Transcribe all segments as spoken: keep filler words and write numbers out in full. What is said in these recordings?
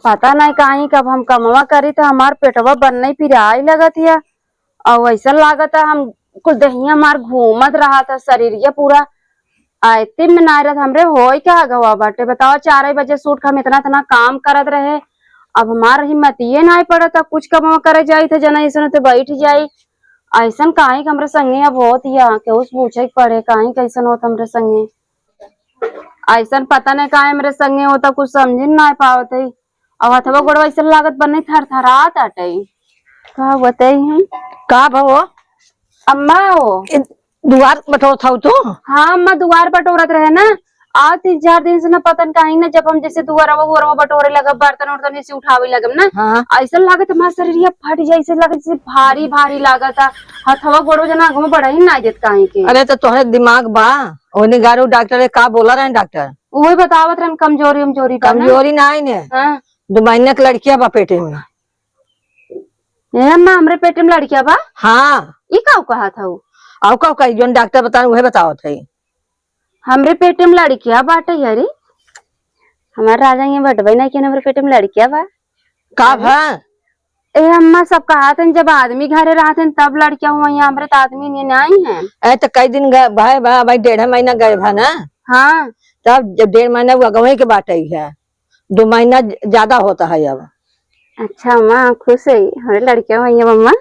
पता नहीं काहे, कब हम कमवा करी त हमार पेटवा बन्ने पिराई लगत हिया। अउ ऐसा लागत है हम कुल देहिया हमार घूमत रहा था, शरीरिया पूरा आयते में ना रहत। हमरे होई का गवा बाटे बतावा, चार बजे से उठ के हम इतना इतना काम करत रहे, अब हमार हिम्मतिये ना पड़त, कुछ कमवा करे जाई थे जना ऐसन तो बैठ जाई। ऐसन काहे के हमरे संगे अब होत हिया, केहू से पूछे के पड़े काहे कैसन होत हमरे संगे। ऐसन पता नहीं काहे हमरे संगे होता, कुछ समझ ना पावत है। अब हथवा गोड़वा ऐसे लागत बने थरथरात आटे। का बताई हम? का भवो? अम्मा हो। ए, दुआर बटोरत हऊ तू? हाँ अम्मा, दुआर बटोरत रहे ना। आ तीन चार दिन से ना पता न काहे ना, जब हम जैसे दुआरवा उआरवा बटोरे लगब, बर्तन उर्तन जैसे उठावे लगब ना, हाँ। ऐसा लागत हमार शरीर फट जाए, ऐसे लागत जैसे भारी भारी लागत है। हथवा गोड़वा जना आगवा बढ़ा ही ना देत काहे के। अरे तो तोहरे दिमाग बा, ओने गारू डॉक्टर का बोला रहे डॉक्टर? उहे बतावत रहन कमजोरी उमजोरी बा ना। कमजोरी ना आई ने। हाँ। दो महीना के लड़किया बा पेटे में। ए अम्मा, हमरे पेटे में लड़किया बा? हाँ। ई का कहत हऊ? आऊ का कही, जोन डॉक्टर बताए उहे बतावत है। हमरे पेटे में लड़किया बाटे, अरे हमार राजा ये बटबे ना कि हमरे पेटे में लड़किया बा। का अरे, भा? ए अम्मा, सब कहत हन जब आदमी घरे रहत हन तब लड़किया हुआ, यहाँ हमरे त आदमी नहीं, नहीं है। ए तो कई दिन गए भाई बा, भाई डेढ़ महीना गए भा ना। हाँ। तब जब डेढ़ महीना वो अगवे के बाटे ही है, दो महीना ज-, ज्यादा होता है अब। अच्छा अम्मा, खुश है, हमरे लड़किया हुआ है अम्मा।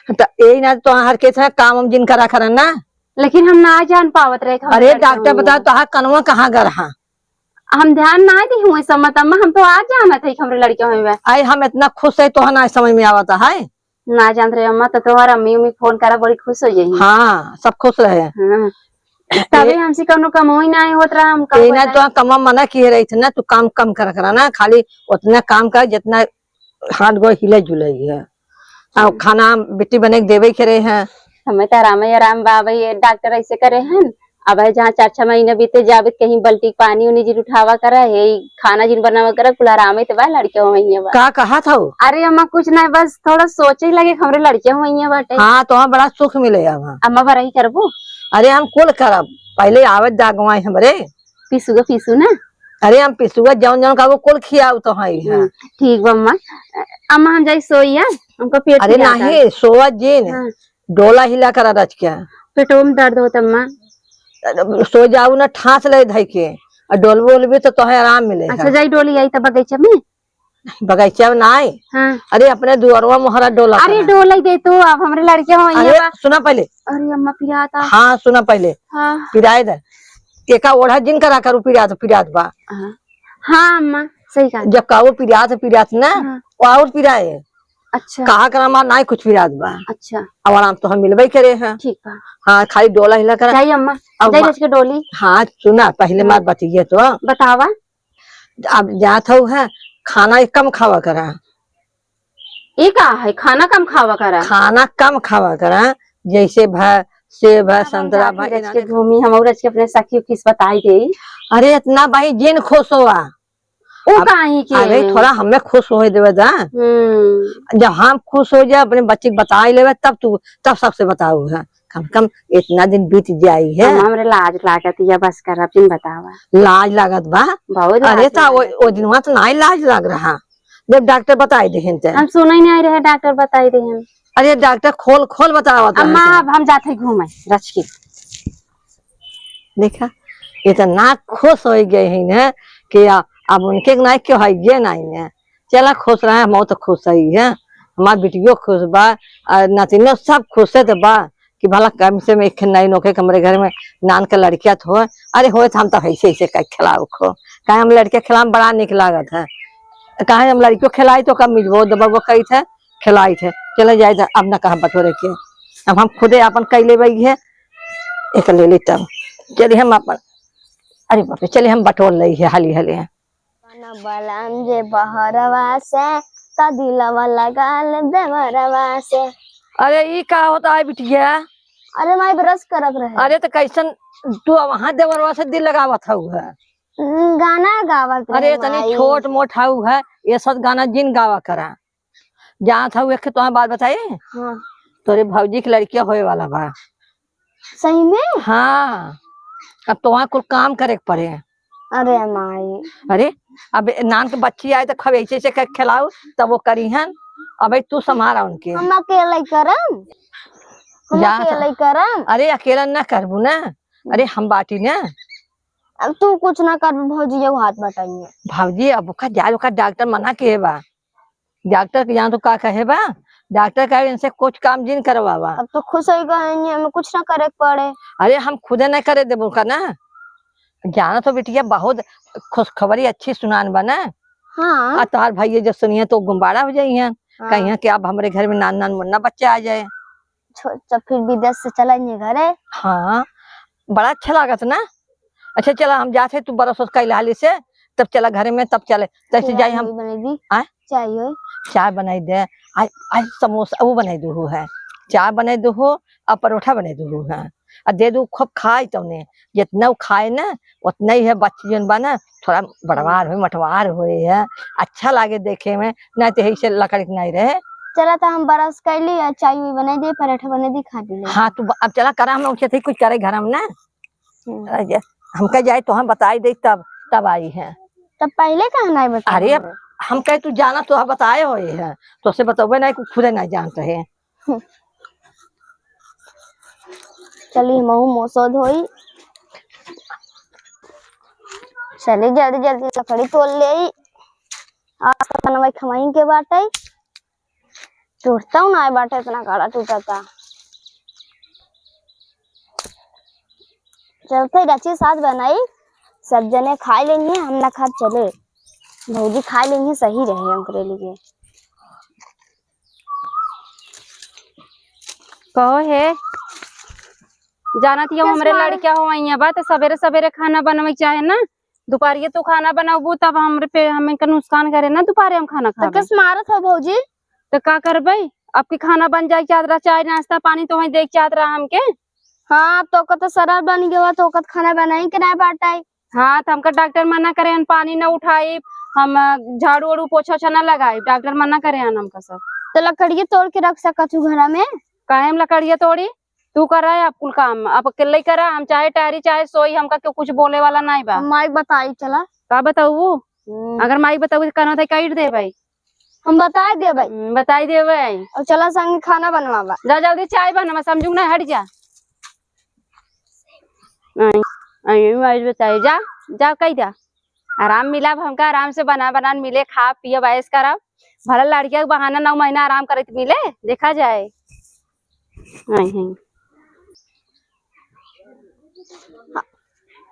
तो यही ना तो हर के साथ काम हम जिन करा करा ना। लेकिन हम ना जान पावत रहे कि हमरे अरे लड़किया डॉक्टर हुआ बता है। तो हर कनवा कहाँ गर हाँ? हम ध्यान ना दी हुए समत अम्मा, हम तो आज जानत है कि हमरे लड़किया हुए बा। आई हम इतना खुश है तो ना समझ में आवत है। ना जानत रहे अम्मा, तो तुम्हार अम्मी उम्मी फोन करा, बड़ी खुश हो जाई। हाँ, सब खुश रहे। हाँ। तबे ए- हमसे कौनो कमोई ना होत रहा, हम का ए ना बताई? तो कमा मना किए रही थे ना, तू काम कम कर करा ना, खाली उतना काम कर जितना हाथ गोड़ हिले जुले है। अब हम्म। खाना बेटी बने के देवे के रहे हैं। हमें तो आराम ही आराम बा, भाई ये डॉक्टर ऐसे करे हैं। अब है जहाँ चार छह महीने बीते जाबे कहीं बल्टी पानी उनी जिन उठावा करा है, खाना जिन बनावा करा, कुल आराम ही तो बा, लड़के वहीं बा। का कहा था वो? अरे अम्मा कुछ नहीं, बस थोड़ा सोचे ही लगे हमरे लड़के वहीं बाटे। हाँ, तो हम बड़ा सुख मिले अब। अम्मा बरही करबो? अरे हम कुल करब, पहले आवत जागवाए हमरे। पीसू का पीसू ना? अरे हम पीसू का जौन जौन का वो कुल खियाऊ तो है ही है। हम्म, ठीक बा अम्मा। अम्मा हम जाई सोई यार, हमको पेट अरे पिरात है। नहीं, सोवा जिन। हाँ। डोला हिला करा रच के। पेटो में दर्द होता अम्मा। सो जाऊ ना, ठास ले धई के, और डोलबो उलबी तो तोहे आराम मिले अच्छा, है। जाई डोली आई त बगीचा में। बगीचा में ना आई। हाँ। अरे अपने दुआरवा मोहरा डोला अरे करा। डोला ही दे तू, अब हमरे लड़के हो अरे बा। सुना पहले। अरे अम्मा पिराता। हाँ सुना पहले। हाँ। पिराए दे। एका ओढ़ा जिन करा करू, पिरात, पिरात बा। हाँ। हाँ अम्मा, सही कहा। जब का वो पिरात, पिरात ना, हाँ। वो और पिराए। अच्छा। कहा करा मार, ना ही कुछ पिरात बा। अच्छा। अब आराम तो हम मिलबे करे हैं। ठीक बा। हाँ, खाली डोला हिला करा। जाई अम्मा, अब जाई मा-, रच के डोली। हाँ, सुना, पहले हाँ। मार बतिये तो। बतावा। अब जात हऊ है, खाना एक कम खावा करा। ये का है, खाना कम खावा करा? खाना कम खावा करा, जैसे भा, सेब भा, अब हम संतरा जाके भा, रच के घूमी, हम और रच के अपने सखी उखी से बताई देई। अरे इतना भाई जिन खुश होवा। उ अब काहे के? अरे थोड़ा हमें खुश होए देवे दा। हम्म। जब हम खुश हो जाए, अपने बच्चे के बताए लेवे, तब तू, तब सबसे बताऊ है। कम से कम इतना दिन बीत जाई है। हम, हमरे लाज लागत या बस कर, अब जिन बतावा। लाज लागत बा? बहुत लाज अरे ता वो, लागत। वो दिनवा तो नाई लाज लाग रहा, जब डॉक्टर बताए देहन ते। हम सुना ही नहीं रहे डॉक्टर बताए देहन। अरे डॉक्टर खोल खोल बतावत अम्मा, रहन ते। अब हम जाते घूमे रच के। देखा, इतना खुश हो गए हैं ना कि आ-, अब उनके ना क्यों है, ये नहीं है। चला खुश रहे, हम तो खुश है, है। हमार बिटियो खुश बा, आ, नातिनो सब खुश है तो बा कि भला कम से कम एक नई नोखे के हमरे घर में नान के लड़किया तो हो। अरे होए तो हम तो ऐसे ऐसे कह खिलाओ खो, काहे हम लड़के खिलाओ बड़ा निक लागत है, काहे हम लड़कियों खिलाई तो कम मिलबो दबो कही थे, खिलाई थे। चले जाए तो अब ना कहा बटोरे के, अब हम खुदे अपन कह लेबे है। एक ले ली तब। चलिए हम अपन, अरे बाप रे, चलिए हम बटोर लई है हाली हाली। बलम जे बहरवा से, त दिलवा लगा ले देवरवा से। अरे ई का होता है बिटिया? अरे माई ब्रश करत रहे। अरे तो कैसन तू वहाँ देवरवा से दिल लगावत हऊ है? हम्म, गाना गावत अरे रहे इतनी माई। छोट मोट हऊ है, ये सब गाना जिन गावा करा। जात हऊ, एक तोहार बात बताई? हाँ। तोरे भौजी के लड़किया होए वाला बा। सही में? हाँ। अब तोहार कुल काम करे के पड़े। अरे माई। अरे, अब नान के बच्ची आए तो खब ऐसे ऐसे करके खिलाओ, तब वो करी हन। अबे तू संभारा उनके। हम अकेले करम? हम जा। अकेले करम? अरे, अकेला ना करबू ना। अरे, हम बाटी ना। अब तू कुछ ना करबू, भौजी ये हाथ बटाइए। भौजी, अब ओका जाए, ओका डॉक्टर मना किहे बा। डॉक्टर के यहाँ तो का कहे बा, डॉक्टर कहे इनसे कुछ काम जिन करवावा। अब तो खुश होई गए हैं, हमें कुछ ना करे के पड़े। अरे, हम खुदे नहीं करे देबो का ना। जाना तो बिटिया बहुत खुशखबरी अच्छी सुनान बा ना। हाँ। आ तोहार भैया जब सुनिए तो गुम्बारा हो जाई हैं। हाँ। कहिए कि अब हमरे घर में नान नान मुन्ना बच्चा आ जाए। छो-, जब फिर विदेश से चला नहीं घरे। हाँ, बड़ा अच्छा लागत ना। अच्छा चला हम जाते, तू बरस उस कैला हाली से, तब चला घरे में, तब चले। तैसे चाय जाई हम। बने दी। आय? चाय होई। चाय बनाई दे। आज, आज समोसा वो बनाई दू है, चाय बनाई दू हो, और परोठा बनाई दू है, और दे दू खूब खाए तौने। जितना वो खाए ना, उतना ही है बच्ची जन बा ना, थोड़ा बड़वार होई, मटवार होई है, अच्छा लागे देखे में, नहीं तो यही से लकड़ी के नहीं रहे। चला तो हम बरस कैली और चाय भी बनाई दे, परोठा बनाई दे, खा पी ले। हाँ, तू ब-, अब चला करा हम उनसे थी कुछ करे घर में ना। हम्म। अरे, हमका जाए तो हम बताई दे तब, तब आई है। तब पहले काहे नहीं बताए अरे, हमरे? हम कहे तू जाना तो हम बताए होए है, तो से बतौबे नहीं, खुदे नहीं जानते हैं। हम्म। चली महू मोसो धोई। चली जल्दी जल्दी लकड़ी तोड़ ले आई। आज तो बनवाई खमाई के बाटे। टूटता हूँ ना बाटे, इतना काला टूटा था। चलते रची साथ बनाई, सब जने खाए लेंगे, हम ना खाब चले। भौजी खाए लेंगे, सही रहे हमरे लिए। कहो हे, जानत ही हम, हमरे लड़किया हो आई बा, तो सवेरे सवेरे खाना बनवे के चाहे ना। दोपहरिये तू खाना बनौबू, तब हमरे पे, हमें का नुकसान करे ना, दोपहरे हम खाना तो खाबे। कस मारत हो भौजी? तो का करबे? आपके खाना बन जाए चाहत रहा, चाय नाश्ता पानी तो वहीं देख चाहत रहा हमके। हाँ, तो का तो शराब बन गया, तो का खाना बनाई के ना बाटाई। हाँ, तो हमका डॉक्टर मना करे हन, पानी ना उठाई, हम, अ, झाड़ू वाड़ू पोछा ओछा ना लगाई, डॉक्टर मना करे हन हमका सब। तो लकड़िया तोड़ के रख सकत हूँ घरा में। काहे हम लकड़िया तोड़ी? तू करा है आप कुल काम, आप अकेले ही करा, हम चाहे टहरी चाहे सोई, हमका क्यों कुछ बोले वाला नहीं बा। हम माई बताई चला। का बताऊ? हम्म। अगर माई बताऊ तो कानवा तई काट दे भाई। हम बताई दे भाई। हम्म, बताई दे भाई। और चला संग खाना बनवावा। जा जल्दी चाय बनवा, समझू ना, हट जा। आई, आई, आई, बताई, जा, जा, कही जा। आराम मिला, अब हमका आराम से बना, बना मिले, खा, पिए, ऐश करब। भला लड़किया के बहाना नौ महीना आराम करे के मिले, देखा जाए। आई हैं।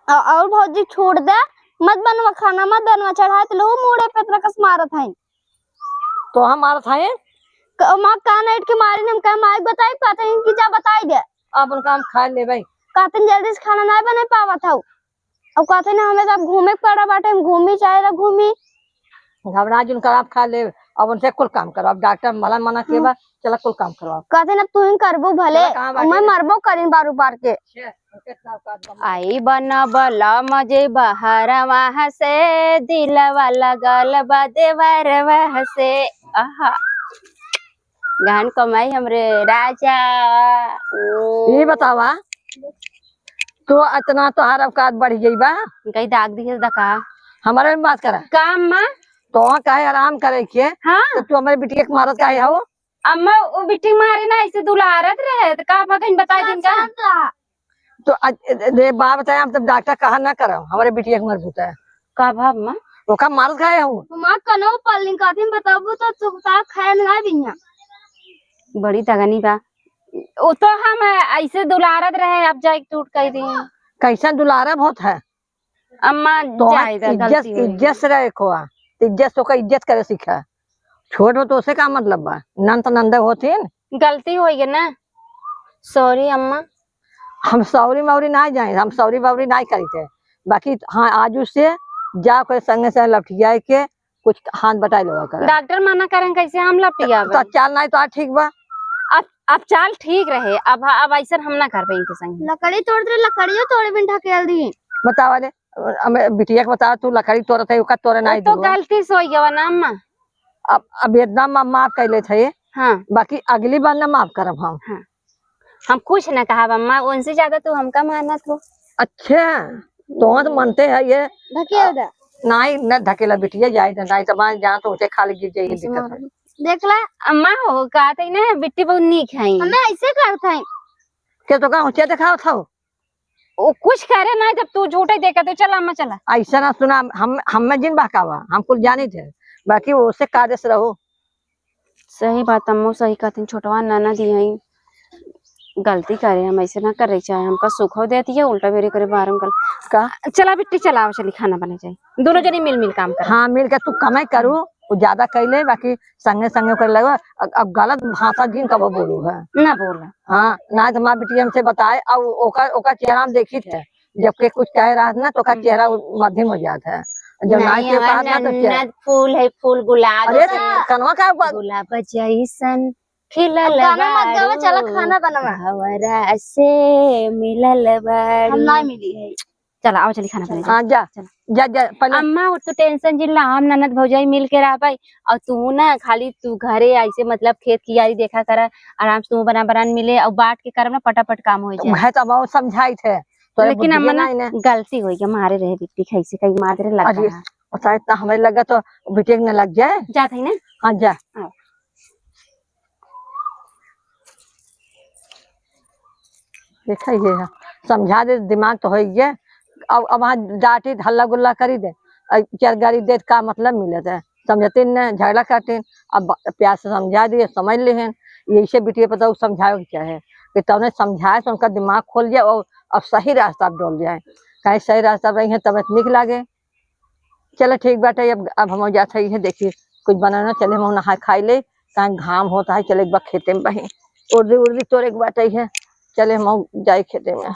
अ-, और भौजी छोड़ दे, मत बनवा खाना, मत बनवा, चढ़ाए तो लो मूड़े पे इतना कस मारत हैं। तो हम मारत हैं? क-, माँ कान ऐठ के मारी, हम कहे माई बताई पाते हैं कि जा बताई दे। अपन काम खा ले भाई। कहते हैं जल्दी से खाना नहीं बने पावत हूँ। अब कहते ना, हमें तो अब घूमे के पड़ा बाटे, हम घूमी चाहे ना घूमी। घबरा जिन कर आप खा ले, अब उनसे कुल काम करो। अब डॉक्टर मना, मना के हम्म। बा, चला कुल काम करो आप। कहते ना, तू ही करबू भले, चला, कहाँ अब मैं बाटे? मरबो करीन बारू पार के। छे, उनके साथ साथ बम- आई बन बलम जे बहरवा से, दिलवा लगल बा देवरवा से। आहा। गहन कमाई हमरे राजा। ओ। ये बतावा, तो इतना तोहार औकात बढ़ गई बा? कहीं दाग दिए दा का? हमारे में बात करा। का अम्मा? तो काहे आराम करे के? हाँ। तो तू हमारे बिटिया के मारत काहे हो? अम्मा, वो बिटिया मारे ना, ऐसे दुलारत रहे, तो का अम्मा कहीं बताई दिन का? तो आज, रे बाप, बताए, हम तब डॉक्टर कहा ना करम, हमारे बिटिया के मरबूता है। का भाव माँ? ओका मारत काहे हो? माँ, कनो पल्ली कातिन बताबू तो तू का खाए ना दिया। बड़ी तगनी बा। वो तो हम ऐसे दुलारत रहे, अब जाए टूट कह दी। कैसन दुलारब होत है? अम्मा, तो जाए दा, इज्जत, गलती हो गई। इज्जत से रहे खोआ, इज्जत से ओका इज्जत करे सीखा। छोट हो तो उसे का मतलब बा? नंद तो नंदे होथिन। गलती हो गई ना, सॉरी अम्मा। हम सॉरी मौरी ना जाए, हम सॉरी मौरी ना करी थे। बाकी हाँ, आज उससे जा कोई संगे से लपटिया के कुछ हाथ बटाई लेवा कर। डॉक्टर मना करें, कैसे हम लपटियावे? तो चाल नहीं तो आ ठीक बा। अब, अब चाल ठीक रहे, अब, अब ऐसा हम ना करबे इनके संग। लकड़ी तोड़ दे, लकड़ियों तोड़ बिन ढकेल दी। बतावा ले, हमें बिटिया के बतावा, तू लकड़ी तोड़त है, ओका तोड़े वो नहीं तो दियो। गलती से हो गया ना अम्मा। अब, अब इतना मा-, माफ कर लेत है, हाँ। बाकी अगली बार ना माफ करब हम। हाँ। हम कुछ ना कहब अम्मा, उनसे ज्यादा तू हमका मानत हो। अच्छा, तो वहाँ तो मनते है ये। ढकेल दे। नहीं, न ढकेला बिटिया, जाए दे, नहीं तो मैं जहाँ तो उसे खाली गिर जाएगी, ऐसे दिक्कत मार है। देख ला। अम्मा हो, कहते ही ना, बिट्टी बहुत नीक है। हमें ऐसे करते हैं। के तो का ऊँचे दिखाओ था? वो कुछ करे ना, जब तू झूठे देखे तो चला, अम्मा चला। ऐसा ना सुना, हम, हमें जिन बहकावा, हम कुल जानी थे, बाकी वो से कायदे से रहो। सही बात, अम्मो सही कहतीन, छोटवा ननद ही हई, गलती करे, हम ऐसे ना करे चाहे, हमका सुखो देती है, उल्टा बेरी करे बारम गल। का? चला बिट्टी, चलाओ, चली खाना बने जाए, दोनों जनी मिल मिल काम करो। हाँ, मिल के तू कमाई करू, वो ज्यादा कैले, बाकी संगे संगे ओकर लगवा। अब, अब गलत भाषा जिन कबो बोलू है। ना बोला। हाँ, ना तो माँ बिटिया हमसे बताए, अब ओकर, ओकर चेहरा हम देखी थे, जब के कुछ कहे रहत ना, तो ओकर हम्म। चेहरा मध्यम हो जात है। जब ना नहीं, के हमार कहा ना, तो चेहरा नन्नत फूल है, फूल गुलाब अरे, जैसन। कनवा का बा- गुलाब जैसन खिलल अब गाना मत गावा, बाड़ू, चला खाना बनावा। भंवरा से मिलल बाड़ू। हम ना मिली है। चला, आओ, चली खाना बनाई। हाँ, जा, चला। जा, जा, पहले। अम्मा, तू tension जिन ला, हम ननद भौजाई मिल के रहबै, और तू ना खाली तू घरे ऐसे, मतलब, खेत कियारी देखा करा, आराम से तू बना बना मिले, और बांट के करब ना, फटाफट काम हो जाए। है तो अब समझाई थे, तोरे लेकिन बुद्धि अम्मा ना, ना, ना। गलती हो गया, मारे रहे बिट्टी, कैसे कहीं मार दे लग अरे, गया। और शायद तो हमें लगा तो बिटिया के न लग जाए। जात है ना? हाँ, जा। आओ। देखा ये है, समझा दे, दिमाग तो हो गया। अब, अब वहाँ डांटी, हल्ला गुल्ला करी दे, अब चार गारी दे, का मतलब मिलत है? समझतीन न, झगड़ा करतीन। अब ब-, प्यार से समझा दिए, समझ लेहन। यही से बिटिया पता समझावे के चाहे कि तौने समझाए से उनका दिमाग खोल जाए और अब सही रास्ता पर डोल जाए। कहीं सही रास्ता पर रही है, तब नीक लागे। चला ठीक बाटे, अब, अब हम जात है, ये देखी कुछ बनाना, चले हम नहाए खाई ले, कहीं घाम होता है, चले एक बार खेते में बही, उर्दी उर्दी तोरे के बाटे है, चले हम जाए खेते में।